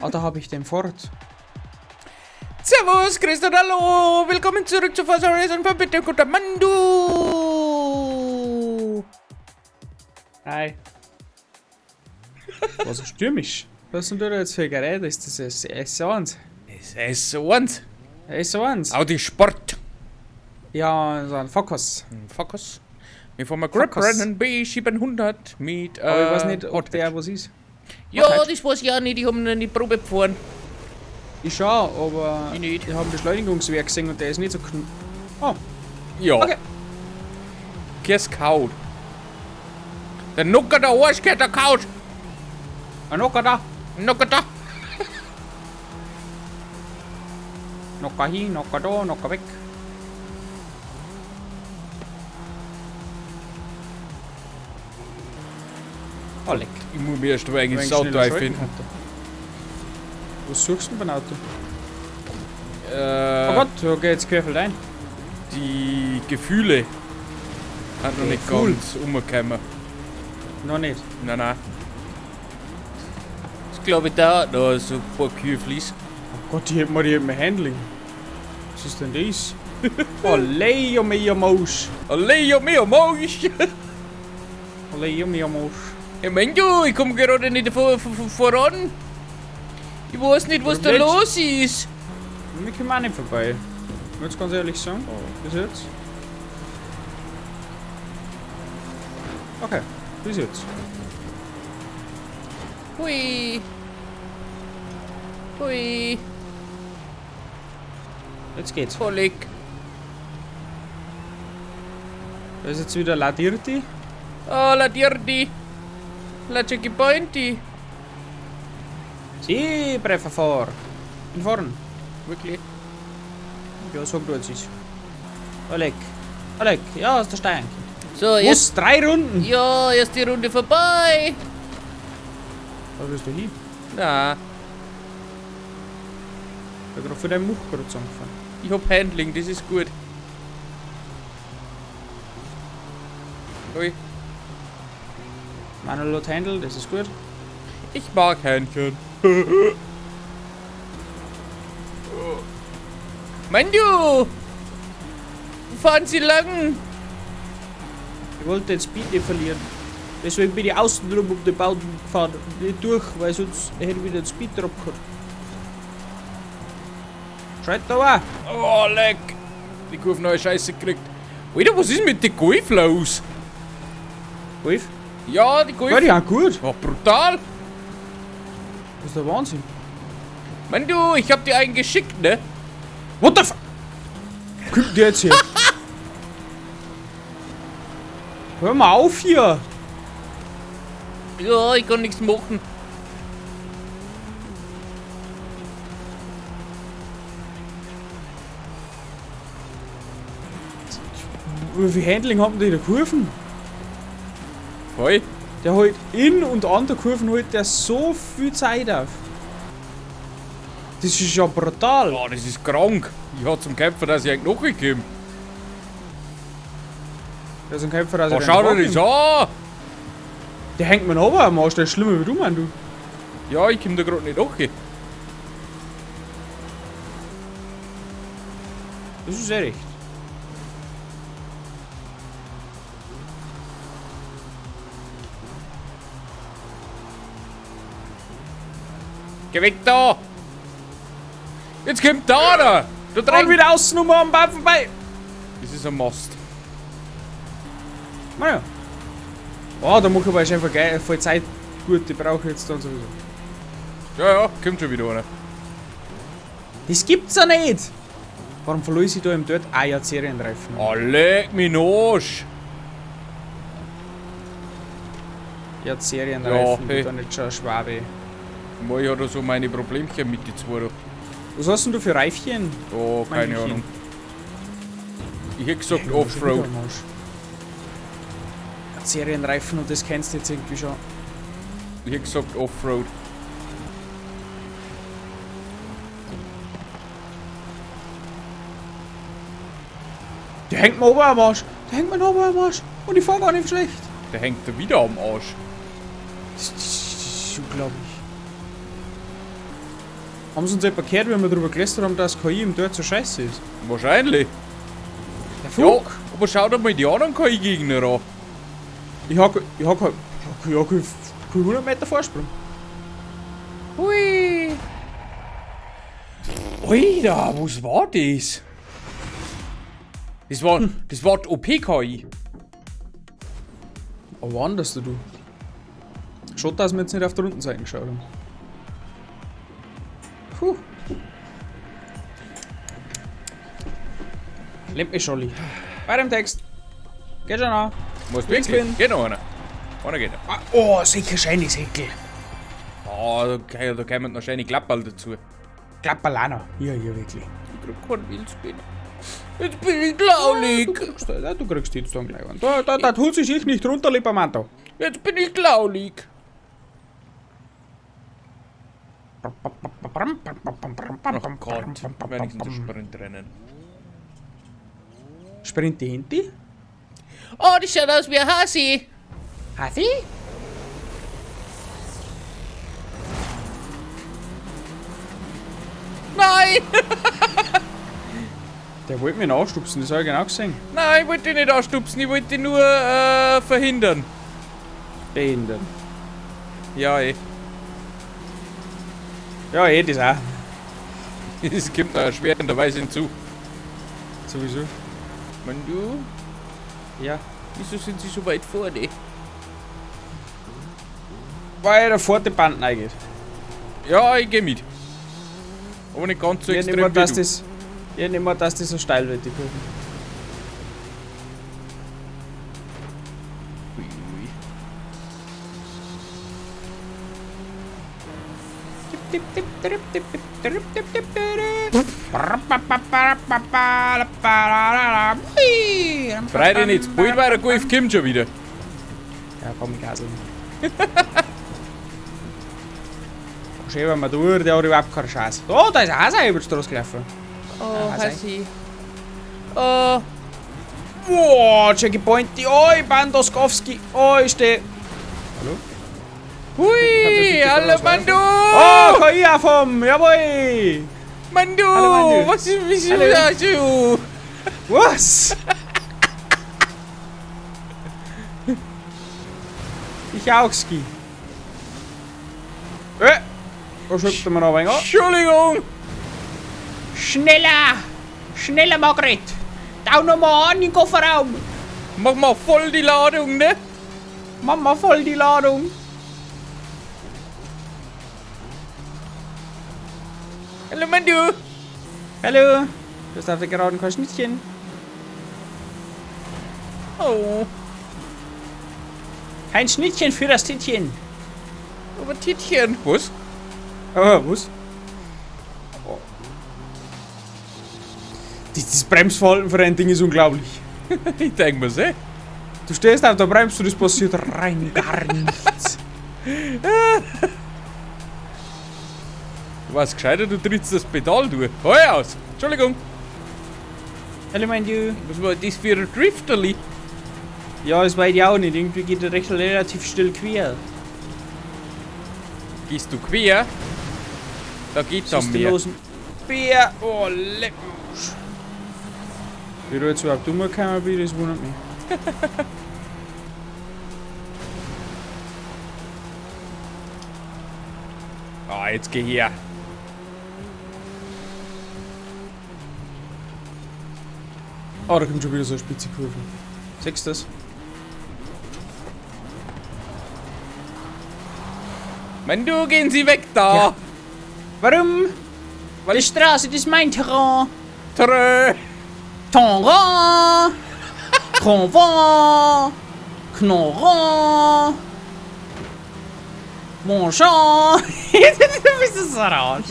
Ah, da habe ich den Ford. Servus, Christ und hallo! Willkommen zurück zu Forza Horizon 5 mit dem guten Mandu! Hi. Was stürmisch? Was ist denn da jetzt für ein Gerät? Ist das ein S1? Das S1. S1? Audi Sport. Ja, so ein Focus. Focus. Wir fahren mal Grip Focus. Rennen B700 mit. Aber ich weiß nicht, ob der was ist. Ja, das weiß ich auch nicht. Ich hab noch nicht Probe gefahren. Ich schon, aber Ich nicht. ich habe ein Beschleunigungswerk gesehen und der ist nicht so kn... Oh, Ja. Okay. Kiss kaut. Der Nucker der Arsch gehört der Couch. ein Nocker da. Nucker da. Nocker hin, Nocker da, Nocker weg. Oh, leck. Ich muss mir erst ein Wenn eigenes ich Auto schneller schalten einfinden. konnte. Was suchst du denn beim Auto? Oh Gott, da geht's querfeld ein. Die Gefühle hat noch nicht Gefühl. ganz umgekommen. Noch nicht. Nein, nein. Das glaube ich dauert noch so ein paar Kühe fließen. Oh Gott, ich hätte mal die mit Handling. Was ist denn das? Oh, leia mia Maus. Leia mia Maus! Leia mia Maus. Ich mein du, ich komme gerade nicht voran. Ich weiß nicht, was Warum da nicht? los ist. Wir kommen auch nicht vorbei. Ich muss ganz ehrlich sagen. Bis jetzt. Okay, bis jetzt. Hui. Hui. Jetzt geht's. Vollig. Da ist jetzt wieder Ladirti. Oh, la dirti. La Pointi. Sie, Preffer In vorn. Wirklich? Ja, sag du jetzt ist. Alec. Alec, ja, ist der Stein. So, jetzt. Was? 3 Runden? Ja, erst die Runde vorbei. Da bist du hin. Na, Ich hab grad für deinen Much gerade zusammengefahren. ich hab Handling, das ist gut. Ui. Manuel hat Handle, das ist gut. Ich mag Hähnchen. Mandu! Fahren Sie lang! Ich wollte den Speed nicht verlieren. Deswegen bin ich außen drum um den Baum gefahren und nicht durch, weil sonst hätte ich wieder den Speed drop gehabt. Schalt da auch! Oh, leck! Die Kurve neue Scheiße gekriegt. Alter, was ist mit den Golf los? Golf? Ja, die Golf. Ja, die sind gut. Oh, brutal! Das ist der Wahnsinn. Mandu, ich hab dir einen geschickt, ne? What the fuck? Kommt der jetzt her? Hör mal auf hier! Ja, ich kann nichts machen. Wie viel Handling haben die in der Kurven? Voll. Der holt in und an der Kurven holt der so viel Zeit auf. Das ist ja brutal. Oh, das ist krank. Ich hab zum Kämpfer, dass ich einen Knochen gebe. Der ist ein Kämpfer, dass Oh, ich schau den dir das an! Der hängt mir noch am Arsch, der ist schlimmer wie du, Mann, du. Ja, ich komm da grad nicht nach. Das ist sehr recht. Geh weg da! Jetzt kommt da einer! Du Und Dreck! wieder außen um am Baum vorbei! Das ist ein Mast. Naja. Oh, da mach ich aber schon voll geil, voll Zeit. Gut, die brauche ich jetzt dann sowieso. Ja, ja, kommt schon wieder einer. Das gibt's ja nicht! Warum verlor ich da im Dirt? Ah ja, Serienreifen. Oh, leck mich Arsch! Ja, Serienreifen, Ja, hey. da nicht schon Schwabe. Ich hab da so meine Problemchen mit die zwei da. Was hast denn du für Reifchen? Oh, keine Meinchen. Ahnung. Ich hätte gesagt Ja, schon Offroad. wieder am Arsch. Ja, Serienreifen und das kennst du jetzt irgendwie schon. Ich hätte gesagt Offroad. Der hängt mir oben am Arsch. Der hängt mir oben am Arsch. Und ich fahr gar nicht schlecht. Der hängt da wieder am Arsch. Das ist unglaublich. Haben sie uns etwa gehört, wenn wir darüber gelästert haben, dass KI im Dirt so scheiße ist? Wahrscheinlich. Der Ja, Fuck! aber schau dir mal die anderen KI-Gegner an. Ich hab kein 100 Meter Vorsprung. Hui. Alter, was war das? Das war die OP-KI. Aber anders du. Schade, dass wir jetzt nicht auf der Rundenseite geschaut haben. Puh. Leck mich, Scholli. Weiter im Text. Geht schon an. Muss Links wirklich? bin. Geht noch einer. Einer geht noch. Ah, oh, sicher schönes Heckel. Ah, da kommen noch schöne Klapperl dazu. Klapperl auch noch. Ja, ja, wirklich. Ich krieg keinen Wheelspin. Jetzt bin ich glaulig. Du kriegst jetzt dann gleich einen. Da tut sich ich nicht runter, lieber Manto. Jetzt bin ich glaulig. Oh Gott, wenigstens ein Sprintrennen. Sprint die Hinti? Oh, das schaut aus wie ein Hasi. Hasi? Nein! Der wollte mich noch anstupsen, das habe ich genau gesehen. Nein, ich wollte dich nicht anstupsen, ich wollte dich nur verhindern. Behindern. Ja, eh. Ja, eh, das auch. Es kommt noch erschwerenderweise hinzu. Sowieso. Mann, du, Ja. wieso sind sie so weit vorne? Weil der vor die Band reingeht. Ja, ich geh mit. Aber nicht ganz so Ich extrem nehme wie an, dass du. das, ich nehme an, dass das so steil wird, die Kurve. Ui, ui. Freu dich nicht, bald war der Golf kommt schon wieder. Ja, komm, ich Gasel. Schieben wir durch, der hat überhaupt keine Chance. Oh, da ist ein Hase über die Straße gelaufen. Oh, Hasi. Hasi. Oh. Boah, Checkpoint, oi, Bandoskowski, oh, ich steh. Hallo? Hui, hallo Mandu! Oh, KI vom, jawohl! Mandu! Hallo, Mandu. Was ist, wie Hallo. ist das? Was? Ich auch Ski. Da schiebt er mir noch ein wenig an. Entschuldigung! Schneller! Schneller, Margret! Tau noch mal an den Kofferraum! Mach mal voll die Ladung, ne? Mach mal voll die Ladung! Hallo Mandu! Hallo! Du hast auf der Geraden kein Schnittchen. Oh, Kein Schnittchen für das Tittchen. aber Tittchen. Was? Oh, was? Oh. Dieses Bremsverhalten für ein Ding ist unglaublich. Ich denk mir's, eh? Du stehst auf der Bremse und es passiert rein gar nichts. Du warst gescheiter, du trittst das Pedal durch. Heu aus! Entschuldigung! Hallo, mein Du. Was war das für ein Drifterli? Ja, das weiß ich auch nicht. Irgendwie geht der recht relativ still quer. Gehst du quer? Da geht Was dann ist denn mehr. los? Bär! Oh, leck mich. Wie du jetzt überhaupt umgekommen bist, das wundert mich. Ah, jetzt geh her. Oh, da kommt schon wieder so eine spitze Kurve. Siehst du das? Mandu, gehen Sie weg da! Ja. Warum? Weil die Straße, das ist mein Terrain. Trö! Terrain! Convent! Knorren! Bonjour! Du bist so ein Arsch.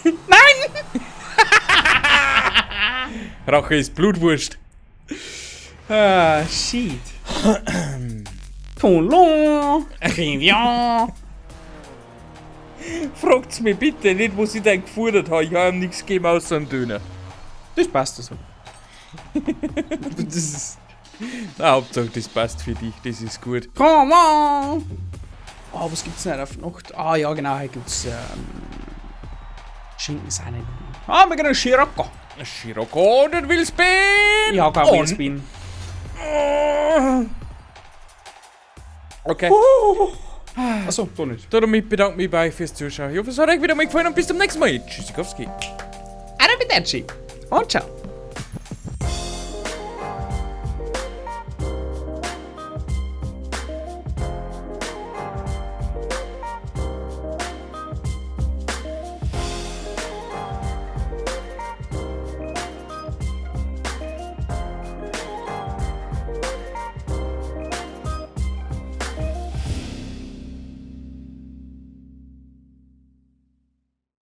Nein! Rache ist Blutwurst. Ah, shit. Toulon! Rivian! Fragt's mich bitte nicht, was ich denn gefordert habe. Ich habe ihm nichts gegeben außer einen Döner. Das passt so. Das ist. Na, Hauptsache, das passt für dich, das ist gut. Come on! Oh, was gibt's denn auf Nacht? Ah, ja, genau, hier gibt's Schinken sind nicht. Ah, wir gehen Scirocco. Scirocco und ein Wheelspin! Ich hab keinen Wheelspin. Okay. Achso, doch nicht. Damit bedanke mich bei euch fürs Zuschauen. Ich hoffe, es hat euch wieder mal gefallen und bis zum nächsten Mal. Tschüssikowski. Arrivederci. Und ciao.